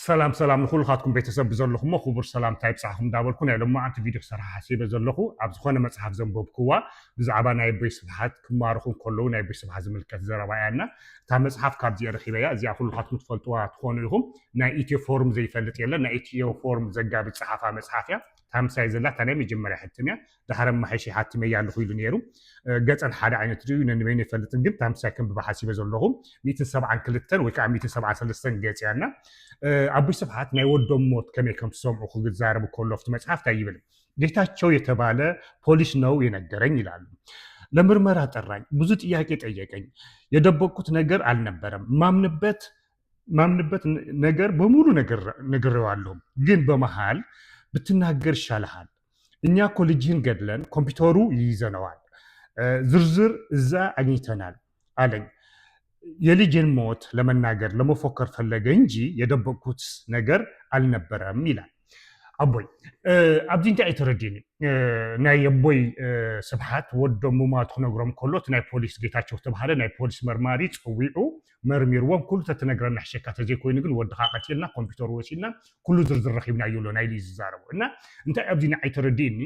ሰላም ሰላም ንኩልኻትኩም ቤተሰብ ብዘለኹሞ ክቡር ሰላምታ ይብጻሕኩም እንዳበልኩ ናይ ሎማዓንቲ ቪድዮ ክሰርሓ ሓሲበ ዘለኹ ኣብ ዝኾነ መጽሓፍ ዘንበብክዋ ብዛዕባ ናይ ኣቦይ ስብሓት ክማርኹ እንከለዉ ናይ ኣቦይ ስብሓት ዝምልከት ዘረባ እያ እና እታ መጽሓፍ ካብዚኣ ረኺበያ እዚኣ ኩልኻትኩም ትፈልጥዋ ትኾኑ ኢኹም ናይ ኢትዮ ፎርም ዘይፈልጥ የለን ናይ ኢትዮ ፎርም ዘጋቢ ጸሓፋ መጽሓፍ እያ እታ ምሳይ ዘላ እታ ናይ መጀመርያ ሕትም እያ ዳሕረ ማሐሽ ሓቲመያ ኣለኹ ኢሉ ነይሩ ገፀን ሓደ ዓይነት ዩ ነንበይኑ ይፈልጥን ግን ታምሳይ ከም ብባሓሲበ ዘለኹ ሚእትን ሰብዓን ክልተን ወይ ከዓ ሚእትን ሰብዓን ሰለስተን ገፅ እያ እና ኣቦይ ስብሓት ናይ ወዶም ሞት ከመይ ከም ትሰምዑ ክዛረብ ከሎ ኣብቲ መፅሓፍ እንታይ ይብል ጌታቸው የተባለ ፖሊስ ነው የነገረኝ ይላሉ ለምርመራ ጠራኝ ብዙ ጥያቄ ጠየቀኝ የደበቅኩት ነገር አልነበረም ማምንበት ማምንበት ነገር በሙሉ ነግሬዋለሁ ግን በመሃል ብትናገር ይሻልሃል እኛ እኮ ልጅህን ገድለን ኮምፒውተሩ ይይዘነዋል ዝርዝር እዛ አግኝተናል አለኝ የልጅን ሞት ለመናገር ለመፎከር ፈለገ እንጂ የደበቅኩት ነገር አልነበረም ይላል ኣቦይ ኣብዚ እንታይ ኣይተረድኒ ናይ ኣቦይ ስብሓት ወዶም ሙማቱ ክነግሮም ከሎ እቲ ናይ ፖሊስ ጌታቸው ዝተባሃለ ናይ ፖሊስ መርማሪ ፀዊዑ መርሚርዎም ኩሉ ተትነግረና ሕሸካ ተዘይኮይኑ ግን ወድኻ ቀቲልና ኮምፒውተር ወሲድና ኩሉ ዝርዝር ረኺብና ይብሎ ናይ ልዩ ዝዛረቡ እና እንታይ ኣብዚ ንዓይ ተረዲእኒ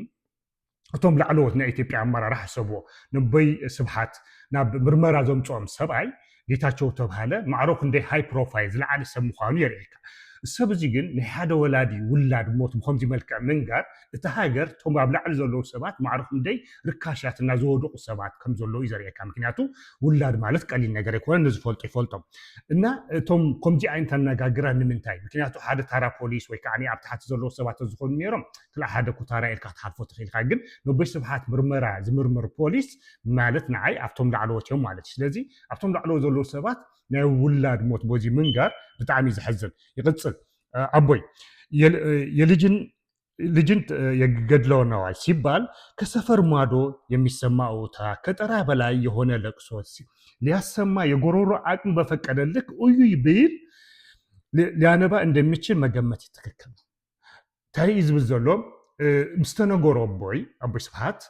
እቶም ላዕለዎት ናይ ኢትዮጵያ ኣመራርሓ ሰብዎ ንቦይ ስብሓት ናብ ምርመራ ዘምፅኦም ሰብኣይ ጌታቸው ተብሃለ ማዕሮ ክንደይ ሃይ ፕሮፋይል ዝለዓለ ሰብ ምዃኑ የርእየካ ሰብ እዚ ግን ናይ ሓደ ወላዲ ውላድ ሞት ብከምዚ መልክዕ ምንጋር እቲ ሃገር እቶም ኣብ ላዕሊ ዘለዉ ሰባት ማዕሮ ክንደይ ርካሻት እና ዝወደቁ ሰባት ከም ዘለዉ እዩ ዘርእየካ ምክንያቱ ውላድ ማለት ቀሊል ነገር ኣይኮነ ነዝፈልጦ ይፈልጦም እና እቶም ከምዚ ዓይነት ኣነጋግራ ንምንታይ ምክንያቱ ሓደ ታራ ፖሊስ ወይ ከዓ ኣብ ታሕቲ ዘለዉ ሰባት ዝኾኑ ነይሮም ክልኣ ሓደ ኩታራ ኢልካ ክትሓልፎ ትኽእል ኢኻ ግን ነቦይ ስብሓት ምርመራ ዝምርምር ፖሊስ ማለት ንዓይ ኣብቶም ላዕለዎት እዮም ማለት እዩ ስለዚ ኣብቶም ላዕለዎት ዘለዉ ሰባት ናይ ውላድ ሞት በዚ ምንጋር ብጣዕሚ እዩ ዘሕዝን ይቕፅል ኣቦይ የልጅን ልጅን የገድለው ነዋል ሲባል ከሰፈር ማዶ የሚሰማ እውታ ከጠራ በላይ የሆነ ለቅሶ ሊያሰማ የጎሮሮ አቅም በፈቀደ ልክ እዩ ይብል ሊያነባ እንደሚችል መገመት ትክክል ነው። እንታይ እዩ ዝብል ዘሎ? ምስ ተነገሮ ኣቦይ ኣቦይ ስብሓት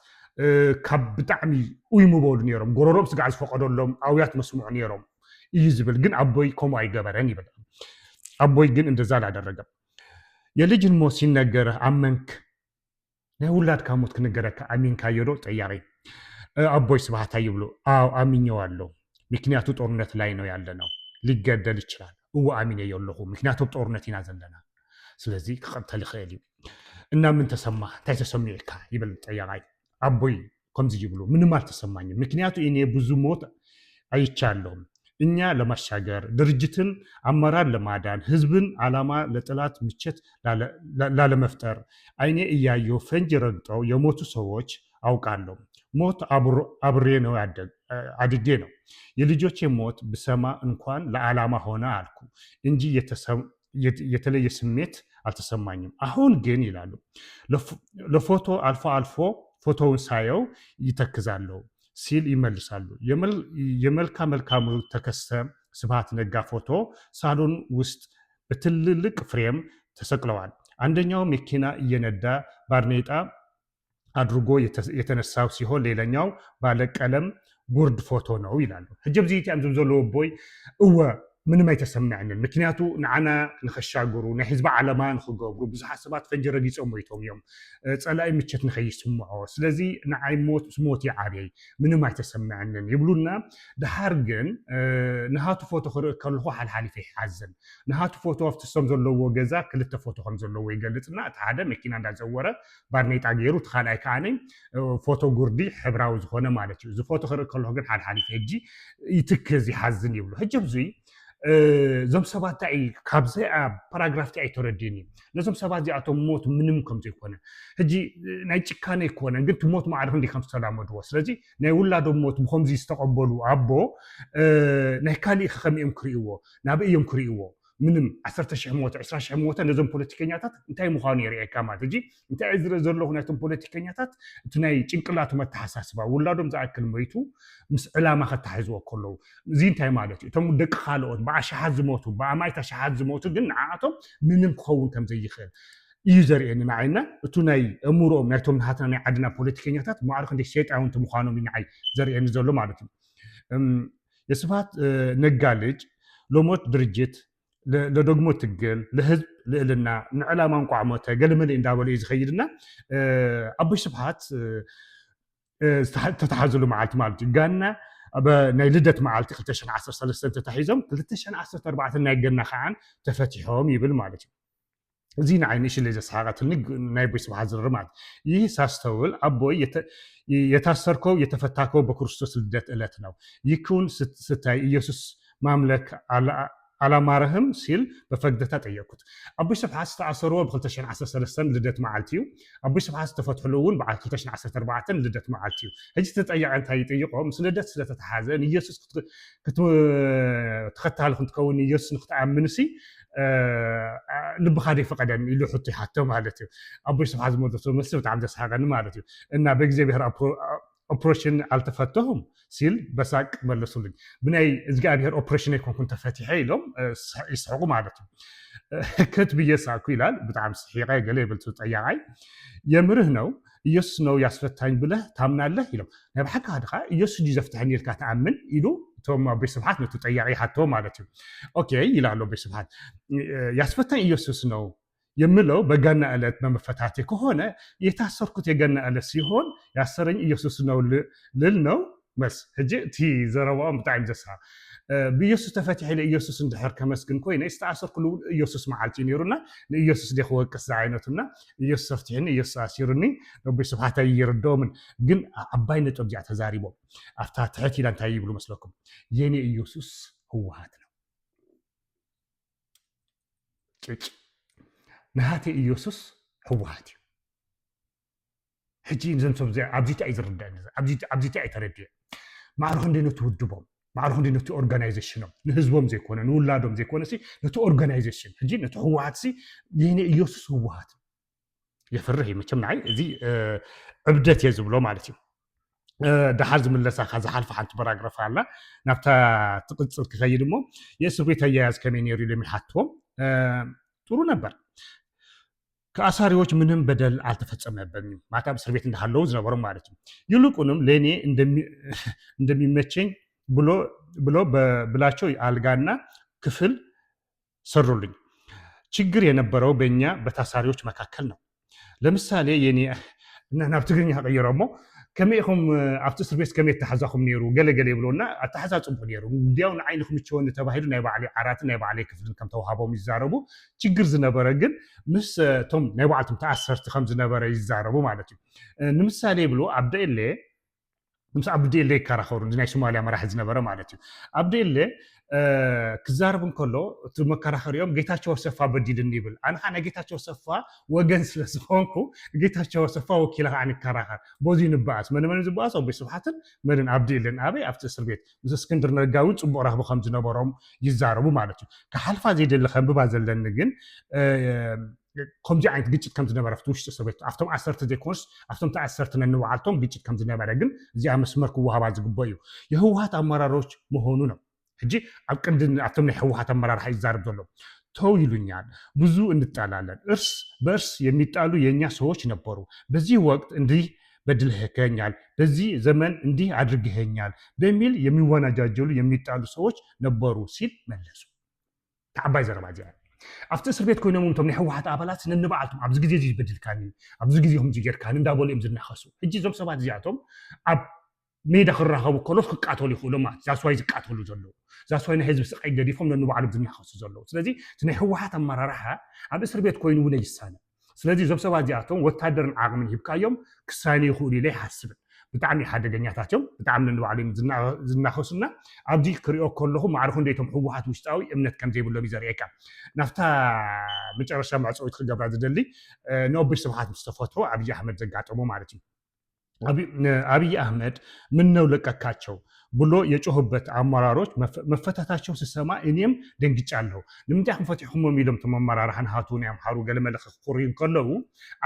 ካብ ብጣዕሚ ኡይ ምበሉ ነይሮም ጎረሮም ስጋዕ ዝፈቀደሎም ኣውያት መስምዑ ነይሮም እዩ ዝብል ግን ኣቦይ ከምኡ ኣይገበረን ይብል ኣቦይ ግን እንደዛ አላደረገም የልጅን ሞት ሲነገርህ አመንክ ናይ ውላድካ ሞት ክነገረካ ኣሚንካዮ ዶ ጠያቂ ኣቦይ ስብሓት ይብሉ ኣዎ ኣሚኘዋለሁ ምክንያቱ ጦርነት ላይ ነው ያለነው ሊገደል ይችላል እወ ኣሚነዮ ኣለኹ ምክንያቱ ኣብ ጦርነት ኢና ዘለና ስለዚ ክቐተል ይኽእል እዩ እና ምን ተሰማ እንታይ ተሰሚዑካ ይብል ጠያቃይ ኣቦይ ከምዚ ይብሉ ምንም አልተሰማኝም ምክንያቱ እኔ ብዙ ሞት አይቻለሁም እኛ ለማሻገር ድርጅትን አመራር ለማዳን ህዝብን አላማ ለጠላት ምቸት ላለመፍጠር አይኔ እያየሁ ፈንጅ ረግጠው የሞቱ ሰዎች አውቃለሁ። ሞት አብሬ ነው አድጌ ነው። የልጆቼ ሞት ብሰማ እንኳን ለዓላማ ሆነ አልኩ እንጂ የተለየ ስሜት አልተሰማኝም። አሁን ግን ይላሉ ለፎቶ አልፎ አልፎ ፎቶውን ሳየው ይተክዛለሁ ሲል ይመልሳሉ። የመልካ መልካሙ ተከስተ ስብሃት ነጋ ፎቶ ሳሎን ውስጥ በትልልቅ ፍሬም ተሰቅለዋል። አንደኛው መኪና እየነዳ ባርኔጣ አድርጎ የተነሳው ሲሆን ሌላኛው ባለቀለም ጉርድ ፎቶ ነው ይላሉ። ሕጂ ኣብዚ እቲኣም ዝም ዘለዎ ኣቦይ እወ ምንም ኣይተሰምዐንን። ምክንያቱ ንዓና ንኸሻግሩ ናይ ህዝቢ ዓለማ ንኽገብሩ ብዙሓት ሰባት ፈንጂ ረጊፆም ሞይቶም እዮም። ፀላኢ ምቸት ንኸይስምዖ ስለዚ ንዓይ ሞት ምስ ሞት ይዓብየይ ምንም ኣይተሰምዐንን ይብሉና። ድሓር ግን ንሃቱ ፎቶ ክርኢ ከለኹ ሓልሓሊፈ ይሓዝን። ንሃቱ ፎቶ ኣብቲ እሶም ዘለዎ ገዛ ክልተ ፎቶ ከም ዘለዎ ይገልፅና። እቲ ሓደ መኪና እንዳዘወረ ባርኔጣ ገይሩ፣ እቲ ካልኣይ ከዓ ፎቶ ጉርዲ ሕብራዊ ዝኾነ ማለት እዩ። እዚ ፎቶ ክርኢ ከለኹ ግን ሓልሓሊፈ ሕጂ ይትክዝ ይሓዝን ይብሉ። ሕጂ ብዙይ እዞም ሰባት እንታይ ካብዚ ፓራግራፍ ቲ ኣይተረድእን እዩ ነዞም ሰባት እዚኣቶም ሞት ምንም ከም ዘይኮነ ሕጂ ናይ ጭካነ ኣይኮነን ግን ሞት ማዕርፍ እንዲ ከም ዝተላመድዎ ስለዚ ናይ ውላዶም ሞት ብከምዚ ዝተቐበሉ ኣቦ ናይ ካሊእ ከመይ እዮም ክርእይዎ ናበይ እዮም ክርእይዎ ምንም ዓሰርተ ሽሕ ሞተ ዕስራ ሽሕ ሞተ ነዞም ፖለቲከኛታት እንታይ ምዃኑ የርእየካ ማለት ሕጂ እንታይ ዝርኢ ዘለኹ ናይቶም ፖለቲከኛታት እቲ ናይ ጭንቅላቱ መተሓሳስባ ውላዶም ዝኣክል ሞይቱ ምስ ዕላማ ከተሓሕዝዎ ከለዉ እዚ እንታይ ማለት እዩ እቶም ደቂ ካልኦት ብኣሽሓት ዝሞቱ ብኣማይት ኣሽሓት ዝሞቱ ግን ንዓኣቶም ምንም ክኸውን ከም ዘይኽእል እዩ ዘርእየኒ ንዓይና እቱ ናይ እምሮኦም ናይቶም ናትና ናይ ዓድና ፖለቲከኛታት ማዕረ ክንደይ ሸይጣውንቲ ምዃኖም እዩ ንዓይ ዘርእየኒ ዘሎ ማለት እዩ የስብሃት ነጋ ልጅ ሎሞት ድርጅት ለዶግሞ ትግል፣ ለህዝብ ልእልና፣ ንዕላማ እንቋዕ ሞተ፣ ገለመለ እንዳበሉ እዩ ዝኸይድና። ኣቦይ ስብሓት ተተሓዘሉ መዓልቲ ማለት እዩ። ጋና ናይ ልደት መዓልቲ ክልተ ሽሕን ዓሰርተ ሰለስተን ተታሒዞም ክልተ ሽሕን ዓሰርተ ኣርባዕተን ናይ ገና ከዓን ተፈቲሖም ይብል ማለት እዩ። እዚ ንዓይ ንእሽለይ ዘስሓቐትኒ ናይ ኣቦይ ስብሓት ዝርርብ ማለት። ይህ ሳስተውል አቦይ የታሰርከው የተፈታከው በክርስቶስ ልደት ዕለት ነው። ይህ ክውን ስታይ ኢየሱስ ማምለክ አላማረህም ሲል በፈገግታ ጠየቅኩት። ኣቦይ ስብሓት ዝተኣሰርዎ ብ ክልተ ሽሕን ዓሰርተ ሰለስተን ልደት መዓልቲ እዩ። ኣቦይ ስብሓት ዝተፈትሕሉ እውን በዓል ክልተ ሽሕን ዓሰርተ ኣርባዕተን ልደት መዓልቲ እዩ። ሕጂ ተጠያቂ እንታይ ይጠይቆ? ምስ ልደት ስለተተሓዘ ንኢየሱስ ተኸታሊ ክንትከውን ንኢየሱስ ንክትኣምን ሲ ልብኻ ደይፈቀደን ኢሉ ሕቶ ይሓቶ ማለት እዩ። ኣቦይ ስብሓት ዝመለሶ መልሲ ብጣዕሚ ዘስሓቀኒ ማለት እዩ። እና በእግዚኣብሔር ኦፕሬሽን አልተፈተሁም ሲል በሳቅ መለሱልኝ። ብናይ እግዚኣብሔር ኦፕሬሽን ኣይኮንኩን ተፈቲሐ ኢሎም ይስሕቁ ማለት እዩ። ከት ብዬ ሳኩ ይላል። ብጣዕሚ ስሒቀ ገለ ይብል ጠያቃይ። የምርህ ነው ኢየሱስ ነው ያስፈታኝ ብለህ ታምናለህ ኢሎም። ናይ ብሓቂ ድኻ ኢየሱስ ድዩ ዘፍትሐኒ ኢልካ ትኣምን ኢሉ እቶም ኣቦይ ስብሓት ነቱ ጠያቂ ይሓቶ ማለት እዩ። ኦኬ ይላሉ ኣቦይ ስብሓት። ያስፈታኝ ኢየሱስ ነው የምለው በጋና ዕለት በመፈታቴ ከሆነ የታሰርኩት የገና ዕለት ሲሆን ያሰረኝ ኢየሱስ ነው ልል ነው መስ ሕጂ እቲ ዘረባኦም ብጣዕሚ ዘስሓ ብኢየሱስ ተፈቲሐ ኢለ ኢየሱስ እንድሕር ከመስግን ኮይነ ዝተኣሰርኩሉ ኢየሱስ መዓልቲ እዩ ነይሩና ንኢየሱስ ደ ክወቅስ ዝዓይነቱና ኢየሱስ ኣፍትሕኒ ኢየሱስ ኣሲሩኒ ነቦይ ስብሓት ኣይርድኦምን ግን ዓባይ ነጥብ እዚኣ ተዛሪቦም ኣብታ ትሕት ኢላ እንታይ ይብሉ መስለኩም የኔ ኢየሱስ ህወሓት ነው ጭጭ ናሃተይ ኢየሱስ ህወሓት እዩ ሕጂ እዞም ሰብ ኣብዚ እንታይ ዝርዳእ ኣብዚ እንታይ ተረድየ ማዕርኹ እንደ ነቲ ውድቦም ማዕርኹ እንደ ነቲ ኦርጋናይዜሽኖም ንህዝቦም ዘይኮነ ንውላዶም ዘይኮነ ነቲ ኦርጋናይዜሽን ሕጂ ነቲ ህወሓት ሲ የኔ ኢየሱስ ህወሓት የፍርህ እዩ መቸም ንዓይ እዚ ዕብደት እየ ዝብሎ ማለት እዩ ደሓር ዝምለሳ ካብ ዝሓልፈ ሓንቲ ፓራግራፍ ኣላ ናብታ ትቅፅል ክኸይድ እሞ የእስር ቤት ኣያያዝ ከመይ ነይሩ ኢሎም ይሓትዎም ጥሩ ነበር ከኣሳሪዎች ምንም በደል አልተፈጸመብኝም ማለት ኣብ እስር ቤት እንዳሃለው ዝነበሩ ማለት እዩ ይልቁንም ለእኔ እንደሚመቸኝ ብሎ ብላቸው አልጋና ክፍል ሰሩልኝ ችግር የነበረው በእኛ በታሳሪዎች መካከል ነው ለምሳሌ የኔ ናብ ትግርኛ ቀይሮ እሞ ከመይ ኢኹም ኣብቲ እስር ቤት ከመይ ኣተሓዛኹም ነይሩ ገለገለ ይብሎና ኣተሓዛ ፅቡቅ ነይሩ እንዲያው ንዓይ ንክምችወኒ ተባሂሉ ናይ ባዕለይ ዓራትን ናይ ባዕለይ ክፍልን ከም ተዋሃቦም ይዛረቡ ችግር ዝነበረ ግን ምስ እቶም ናይ ባዕልቶም ተኣሰርቲ ከም ዝነበረ ይዛረቡ ማለት እዩ ንምሳሌ ይብሉ ኣብ ደኤሌ ምስ ኣብ ደኤሌ ይከራኸሩ ናይ ሶማሊያ መራሒ ዝነበረ ማለት እዩ ኣብ ደኤሌ ክዛረብ እንከሎ እቲ መከራኸሪኦም ጌታቸው ኣሰፋ በዲልኒ ይብል ኣነ ከዓ ናይ ጌታቸው ኣሰፋ ወገን ስለ ዝኾንኩ ጌታቸው ኣሰፋ ወኪለ ከዓ ንከራኸር በዚ ንበኣስ መን መን ዝበኣስ ኣቦይ ስብሓትን መንን ኣብዲ የለን ኣበይ ኣብቲ እስር ቤት ምስ እስክንድር ነጋ እውን ፅቡቅ ረኽቢ ከም ዝነበሮም ይዛረቡ ማለት እዩ ክሓልፋ ዘይደሊ ከንብባ ዘለኒ ግን ከምዚ ዓይነት ግጭት ከም ዝነበረ ኣብቲ ውሽጢ እስር ቤት ኣብቶም ዓሰርተ ዘይኮኑስ ኣብቶም ተኣሰርተ ነንባዕልቶም ግጭት ከም ዝነበረ ግን እዚኣ መስመር ክወሃባ ዝግበ እዩ የህወሀት ኣመራሮች መሆኑ ነው ሕጂ ኣብ ቅንዲ ኣብቶም ናይ ህወሓት ኣመራርሓ ይዛረብ ዘሎ ተው ይሉኛል ብዙ እንጣላለን እርስ በእርስ የሚጣሉ የእኛ ሰዎች ነበሩ በዚህ ወቅት እንዲህ በድልህከኛል በዚህ ዘመን እንዲህ አድርግኸኛል በሚል የሚወናጃጀሉ የሚጣሉ ሰዎች ነበሩ ሲል መለሱ ተዓባይ ዘረባ እዚኣ ኣብቲ እስር ቤት ኮይኖም እቶም ናይ ህወሓት ኣባላት ነንባዕልቶም ኣብዚ ግዜ እዚ በድልካኒ ኣብዚ ግዜ ከምዚ ጌርካኒ እንዳበሉ እዮም ዝናኸሱ ሕጂ እዞም ሰባት እዚኣቶም ኣብ ሜዳ ክራኸቡ ከሎስ ክቃተሉ ይኽእሉ ማለት ዛስዋይ ዝቃተሉ ዘለዉ ዛስዋይ ናይ ህዝቢ ስቃይ ገዲፎም ነንባዕሎም ዝናኸሱ ዘለዉ ስለዚ እቲ ናይ ህወሓት ኣመራርሓ ኣብ እስር ቤት ኮይኑ እውን ኣይሳነ ስለዚ እዞም ሰባት እዚኣቶም ወታደርን ዓቕምን ሂብካዮም ክሳነ ይኽእሉ ኢለ ይሓስብን ብጣዕሚ ሓደገኛታት እዮም ብጣዕሚ ነንባዕሎም ዝናኸሱና ኣብዚ ክሪኦ ከለኹ ማዕርኹ እንደይቶም ህወሓት ውሽጣዊ እምነት ከም ዘይብሎም እዩ ዘርእየካ ናብታ መጨረሻ መዕፀዊት ክገብራ ዝደሊ ንኦቦይ ስብሓት ምስ ተፈትሑ ኣብይ ኣሕመድ ዘጋጠሞ ማለት እዩ ኣብይ ኣህመድ ምነው ለቀካቸው ብሎ የጮህበት አመራሮች መፈታታቸው ስሰማ እኔም ደንግጫለሁ። ንምንታይ ኢኹም ፈቲሕኩሞም ኢሎም እቶም ኣመራርሓ ንሃቱ ናይ ኣምሓሩ ገለመለ ክኩርዩ እንከለዉ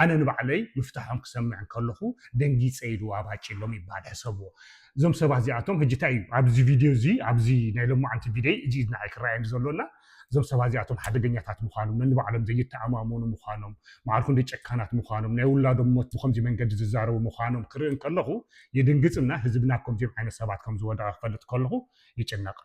ኣነ ንባዕለይ ምፍታሖም ክሰምዕ እንከለኹ ደንጊፀ ኢሉ ኣባጭሎም ይበሃል ሕሰብዎ። እዞም ሰባት እዚኣቶም ሕጂ እንታይ እዩ ኣብዚ ቪድዮ እዚ ኣብዚ ናይ ሎማዓንቲ ቪድዮ እዚ ንዓይ ክረኣየኒ ዘሎና እዞም ሰባት እዚኣቶም ሓደገኛታት ምዃኖም ነንባዕሎም ዘይተኣማመኑ ምዃኖም ማዕርኩም ደጨካናት ምዃኖም ናይ ውላዶም ሞት ብከምዚ መንገዲ ዝዛረቡ ምዃኖም ክርኢ እንከለኹ ይድንግፅና ህዝብና ከምዚኦም ዓይነት ሰባት ከም ዝወደቐ ክፈልጥ ከለኹ ይጭነቕ